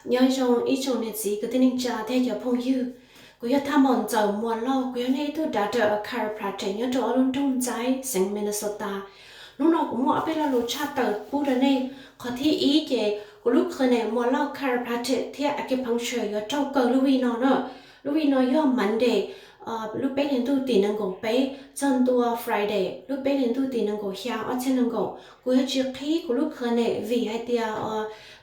Nyob zoo ib tsoom niam txiv kwv tij neej tsa thiab cov phooj ywg. Kuv yog Thaj Maum Ntxawm Muas Lauj, kuv yog nej ib tug doctor of chiropractic nyob rau ob lub nroog ntxaib xeev Minnesota. Hnub no kuv muaj ob peb lo lus tshaj tawm pub rau nej. Qhov thib ib ces kuv lub clinic Muas Lauj Chiropractic thiab Acupuncture yuav raug kaw lub week no na. Lub week no yog Monday, lub peb hlis ntuj tim nees nkaum peb txog ntua Friday, lub peb hlis ntuj tim nees nkaum xya ob txhiab nees nkaum. Kuv yuav tsis qhib kuv lub clinic vim hais tias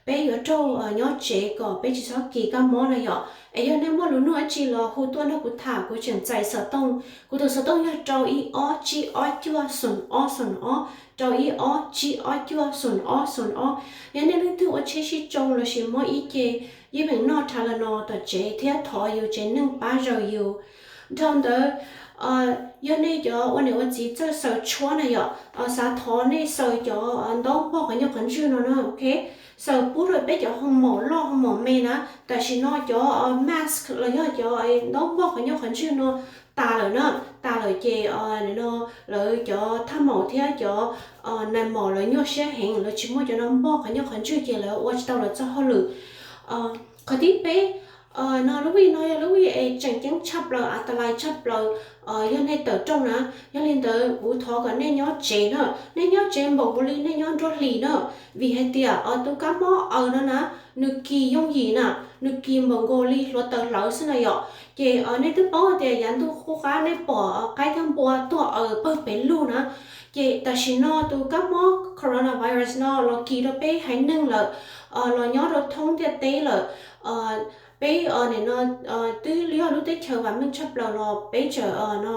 peb yuav raug nyob tsev kom peb tsis txhob kis kab mob na yom. Es yog nej muaj lus nug dab tsi los hu tuaj nrog kuv tham, kuv tseem txais xov tooj. Kuv tus xov tooj yog rau ib ob tsib ob cuaj xoom ob xoom ob, rau ib ob tsib ob cuaj xoom ob xoom ob. Yog nej leej twg ua tsheb sib tsoo lossis mob ib ce, yeej meem noj Tylenol tom tsev thiab thov yus tsev neeg pab zaws yus. Dhau ntawd, yog nej cov ua niam ua txiv txawj xaws tshuab na yom, xav thov nej xaws cov ntaub npog qhov nyuag qhov ntswg no na, ok. Xaws pub rau peb cov hoo maum loj hoo maum me na. Tam sim no cov mask los yog cov ntaub npog qhov nyuag qhov ntswg no tas lawm na, tas lawm ces no lawv cov thaj maum thiab cov nais maum lawv nyuaj siab heev, lawv tsis muaj cov no npog qhov nyuag qhov ntswg ces lawv ua tsis tau lawv txoj hauj lwm. Qhov thib peb, no lub week no yog lub week es tseem ceeb tshaj plaws, antalais tshaj plaws, yog nej tawm rooj na. Yog li ntawd kuv thov kom nej nyob tsev na, nej nyob tsev npaum nkaus li nej nyob nruab hlis na, vim hais tias tus kab mob aws no na, nws kis yooj yim na, nws kis npaum nkaus li hluav taws hlawv xwb na yom. Ces nej twb paub hais tias yav ntuj qub qab nej pom qaib thiab npua tuag aws pawg pes lug na, ces tam sim no tus kab mob coronavirus no los kis rau peb haiv neeg lawm, los nyob rau thoob ntiaj teb lawm. Peb no twb yog lub teb chaws vam meej tshaj plaws los peb tseem no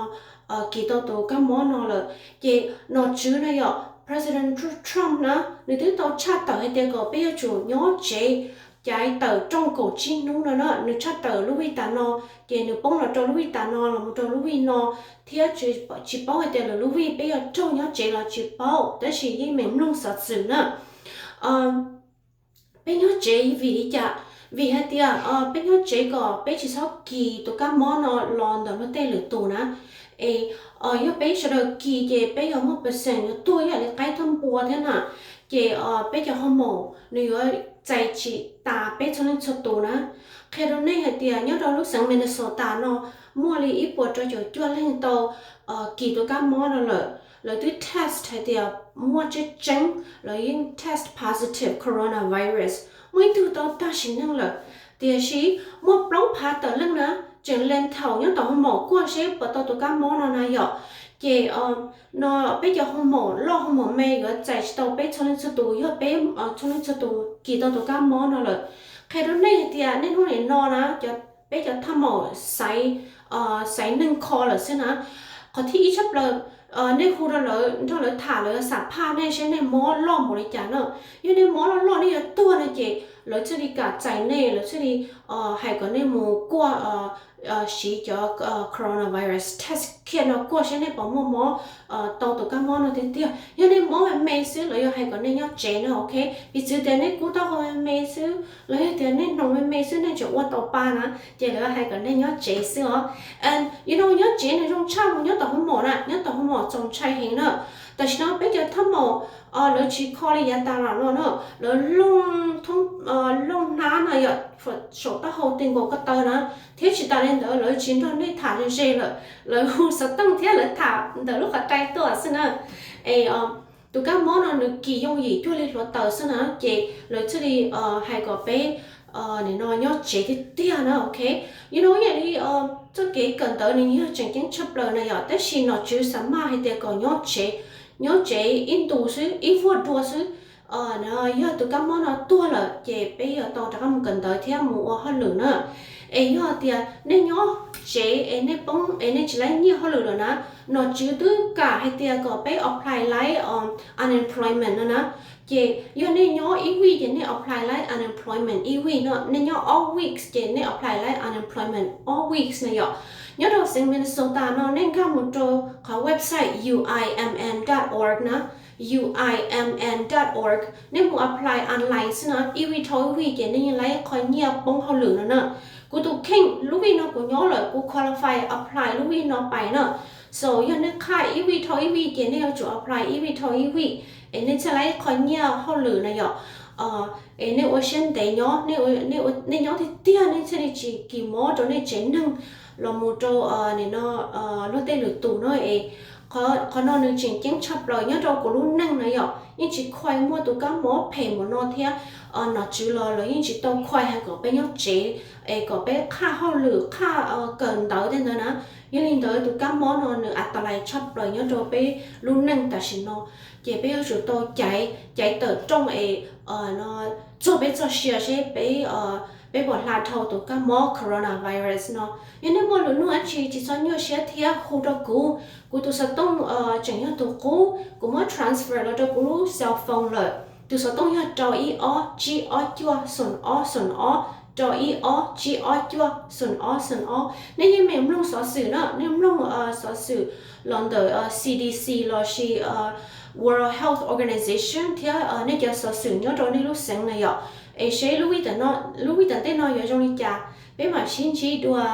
kis tau tus kab mob no lawm. Ces nom tswv na yom, President Trump na, nws twb tau tshaj tawm hais tias kom peb yuav tsum nyob tsev, caiv tawm rooj kaum tsib hnub no na. Nws tshaj tawm lub week tas no, ces nws poob los rau lub week tas no los mus rau lub week no, thiab tsis paub hais tias lwm lub week peb yuav raug nyob tsev los tsis paub, tab sis yeej meem mloog xov xwm na. Peb nyob tsev vim li cas? Vim hais tias peb nyob tsev kom peb tsis txhob kis tus kab mob no los ntawm luag tej lwm tus na. Es yog peb sawv daws kis ces peb yuav muaj percent yuav tuag ib yam li qaib thiab npua thiab na. Ces peb cov hoo maum nws yuav txais tsis tas peb txhua leej txhua tus na. Qhia rau nej hais tias nyob rau lub xeev Minnesota no muaj li ib puas rau caum cuaj leeg tau kis tus kab mob no lawm. Lawv twb test hais tias muaj tseeb tseeb, lawv yeej test positive coronavirus, muaj ib tug tau tag sim neej lawm. Tiam sis muaj plaub phav tawm leej na, tseem lees thaum nyob tom hoo maum kuaj seb puas tau tus kab mob no na yom. Ces no peb cov hoo maum loj hoo maum me yuav txais tsis tau peb txhua leej txhua tus yog peb txhua leej txhua tus kis tau tus kab mob no lawm. Qhia rau nej hais tias niaj hnub nim no na, peb cov thaj maum xaiv neeg kho lawm xwb na. Qhov thib ib tshaj plaws, nej hu rau lawv nrog lawv tham, lawv yuav xam phaj nej seb nej mob loj npaum li cas na. Yog nej mob loj loj nej yuav tuag no ces lawv thiaj li kam txais nej, lawv thiaj li hais kom nej mus kuaj, siv cov coronavirus test kit no kuaj seb nej puas muaj mob, tau tus kab mob no tiag tiag. Yog nej mob me me xwb lawv yuav hais kom nej nyob tsev na, ok. Piv txwv tias nej kub taub hau me me xwb los yog tias nej hnoos me me xwb nej tseem ua tau pa na, ces lawv hais kom nej nyob tsev xwb os. Yog no nyob tsev nws zoo tshaj mus nyob tom hoo maum na, nyob tom hoo maum txaus ntshai heev na. Tam sim no peb cov thaj maum lawv tsis kho li yav tas los no na, lawv looj hnab na yom, saum taub hau ti nkaus ko taw na, thiab tsis tas li ntawd lawv tsis nrog nej tham ze ze lawm, lawv hu xov tooj thiab lawv tham ntawm lub qhov rai tuaj xwb na. Es tus kab mob no nws kis yooj yim cuag li hluav taws xwb na, ces lawv thiaj li hais kom peb nim no nyob tsev tiag tiag na, ok. Yog no ib yam li txoj kev kawm ntawv nws yog tseem ceeb tshaj plaws na yom, tab sis nom tswv xa maj hais tias kom nyob tsev, nyob tsev ib ntus xwb, ib vuag dua xwb. Yog tus kab mob no tuag lawm ces peb yuav tau rov qab mus kawm ntawv thiab mus ua hauj lwm na. Es yog tias nej nyob tsev es nej poob es nej tsis laib nyiaj hauj lwm lawm na, nom tswv twb kam hais tias kom peb apply laib unemployment no na. Ces yog nej nyob ib week ces nej apply laib unemployment ib week no, nej nyob ob weeks ces nej apply laib unemployment ob weeks na yom. Nyob rau xeev Minnesota no nej nkag mus rau qhov website U I M N dot org na, U I M N dot org, nej mus apply online xwb na, ib week dhau ib week ces nej yeej laib qhov nyiaj poob hauj lwm no na. Kuv tus kheej lub week no kuv nyob lawm, kuv qualify apply lub week no pais na. So yog nej qhaj ib week dhau ib week ces nej yuav tsum apply ib week dhau ib week es nej thiaj laib qhov nyiaj hauj lwm na yom. Es nej ua siab ntev nyob, nej nyob tiag tiag nej thiaj li tsis kis mob rau nej tsev neeg los mus rau no luag tej lwm tus no es qhov no nws tseem ceeb tshaj plaws nyob rau kuv lub neej na yom. Yeej tsis khuai muaj tus kab mob phem mus no thiab nom tswv los los yeej tsis tau khuai hais kom peb nyob tsev es kom peb qhaj hauj lwm qhaj kawm ntawv tej ntawd na. Yog li ntawd tus kab mob no nws a ta lais tshaj plaws nyob rau peb lub neej tam sim no, ces peb yuav tsum tau caiv caiv tawm rooj es txuag peb txoj sia seb peb peb puas hla dhau tus kab mob coronavirus no. Yog nej muaj lus nug dab tsi tsis txhob nyuaj siab thiab hu rau kuv, kuv tus xov tooj tseem yog tus qub, kuv muab transfer los rau kuv lub cell phone lawm. Tus xov tooj yog rau ib ob tsib ob cuaj xoom ob xoom ob, rau ib ob tsib ob cuaj xoom ob xoom ob. Nej yeej meem mloog xov xwm na, nej mloog xov xwm los ntawm C D C los sis World Health Organization thiab nej cov xov xwm nyob rau nej lub xeev na yom, es seb lub vij tam tej no yuav zoo li cas, peb mam sib ntsib dua.